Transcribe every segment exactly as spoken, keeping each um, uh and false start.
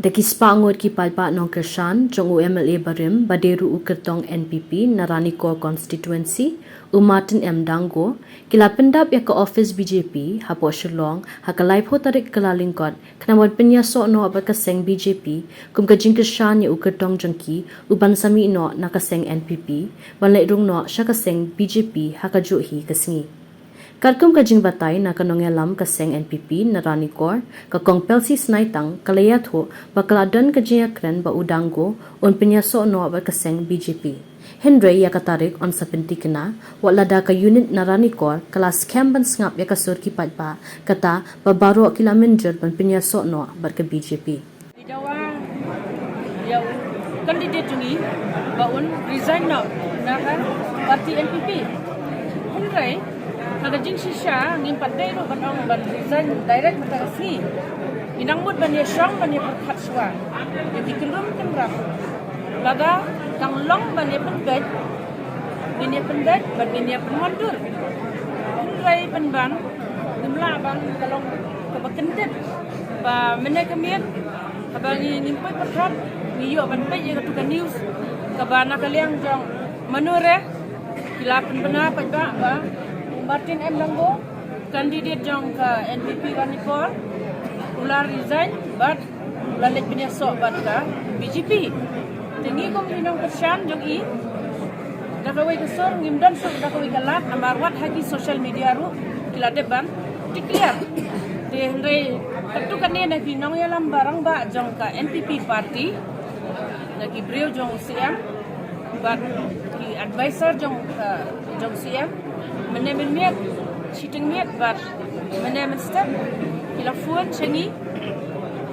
Da ki spah ngut ki paidbah nongkyrshan jong u M L A barim ba dei ruh u kyrtong N P P na Ranikor constituency, u Martin M Dango, ki la pyndap ïa ka office B J P hapoh Shillong ha ka laiphew tarik Kyllalyngkot, khnang ban pynïasoh noh bad ka seng B J P kum ka jingkyrshan ïa u kyrtong jong ki u ban sa mih noh na ka seng N P P ban leit rung noh sha ka seng B J P ha kajuh hi ka sngi. Katkum ka jingbatai na ka nongïalam ka seng N P P na Ranikor, ka Kong Pelcy Snaitang, ka la ïathuh ba ka la don ka jingïakren ba u Dango un pynïasoh noh bad ka seng B J P. Hynrei ïa ka tarik yn sa pyntikna, wat lada ka unit na Ranikor ka la skhem ban sngap ïa ka sur ki paidbah, kata ba baroh ki la mynjur ban pynïasoh noh bad ka B J P. Ngi dawa ïa u candidate jong ngi ba un resign noh na ka party N P P. Hynrei ha ka jingshisha ngim pat dei ruh ban ong ban resign direct mynta ka sngi. Ngi nang mut ban ïa shong ban ïa pyrkhat shuwa ïa ki kynrum kynrap. Lada kan long ban ïa pynbeit, ngin ïa pynbeit bad ngin ïa pynwandur. Hynrei pynban ngim lah ban ka long kaba kyndit ba mynne ka miet, haba ngi ngim poi pyrkhat, ngi ïoh ban peit ïa katu ka news kaba na ka liang jong mano re ki la pynbna paidbah ba u Martin M Dango, candidate jong ka N P P Ranikor, u la resign bad u la leit pynïasoh bad ka B J P. Te ngi kum ki nongkyrshan jong i, da kawei ka sur ngim don shuh da kawei ka lad, namar wat ha ki social media ruh ki la dep ban declare. Te hynrei katto katne na ki nongïalam ba rangbah jong ka N P P party, na ki briew jong u C M bad ki advisor jong, uh, jong C M, mynne mynmiet, shiteng miet bad mynne mynstep ki la phone sha ngi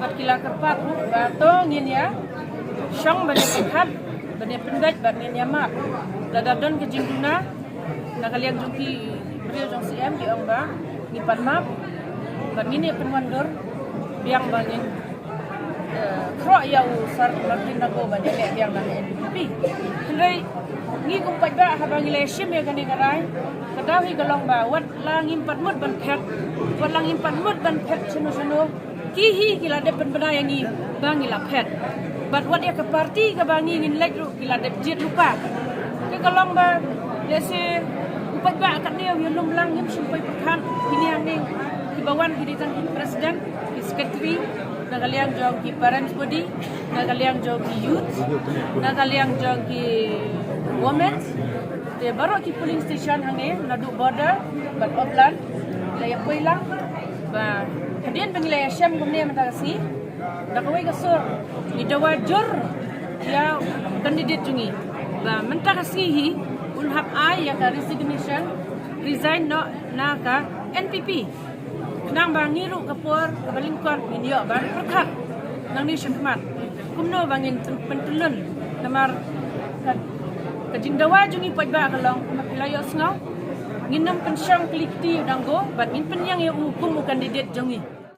bad ki la kyrpad ruh ba to ngin ïa shong ban ïa pyrkhat ban ïa pynbeit bad ngin ïa map. Lada don ka jingduna na ka liang jong ki briew jong C M ki ong ba ngi pan map bad ngin ïa pynwandur biang ba ngin, eh, khroh ïa u Sir Martin Dango ban ïaleh biang na N P P. Hynrei ngi kum paidbah haba ngi la shim ïa kane ka rai, ka daw hi ka long ba wat la ngim pat mut ban phet, wat la ngim pat mut ban phet shano shano, ki hi ki la dep pynbna ïa ngi ba ngi la phet. Bad wat ïa ka party kaba ngi ngin leit ruh ki la dep jied lypa. Te ka long ba lehse u paidbah katne u ïalum lang, ngim shym poi pyrkhat kine hangne kiba wan ki dei tang ki president, ki secretary, na ka liang jong ki parents body, na ka liang jong ki youth, na ka liang jong ki women. Te baroh ki polling station hangne naduh border bad Oplan la ïa poi lang. Ba hadien ba ngi la ïa shem kumne mynta ka sngi, da kawei ka sur ngi dawa jur ïa u candidate jong ngi ba mynta ka sngi hi un hap ai ïa ka resignation, resign noh na ka N P P. Khnang ba ngi ruh ka por kaba lyngkot ngin ïoh ban pyrkhat nangne shakhmat kumno ba ngin pyn-, pyntyllun. Namar ka, ka jingdawa jong ngi paidbah ka long, kumba phi la ïohsngew, ngin nym pynshong kli kti u Dango bad ngin pynïeng ïa u kum u candidate jong ngi.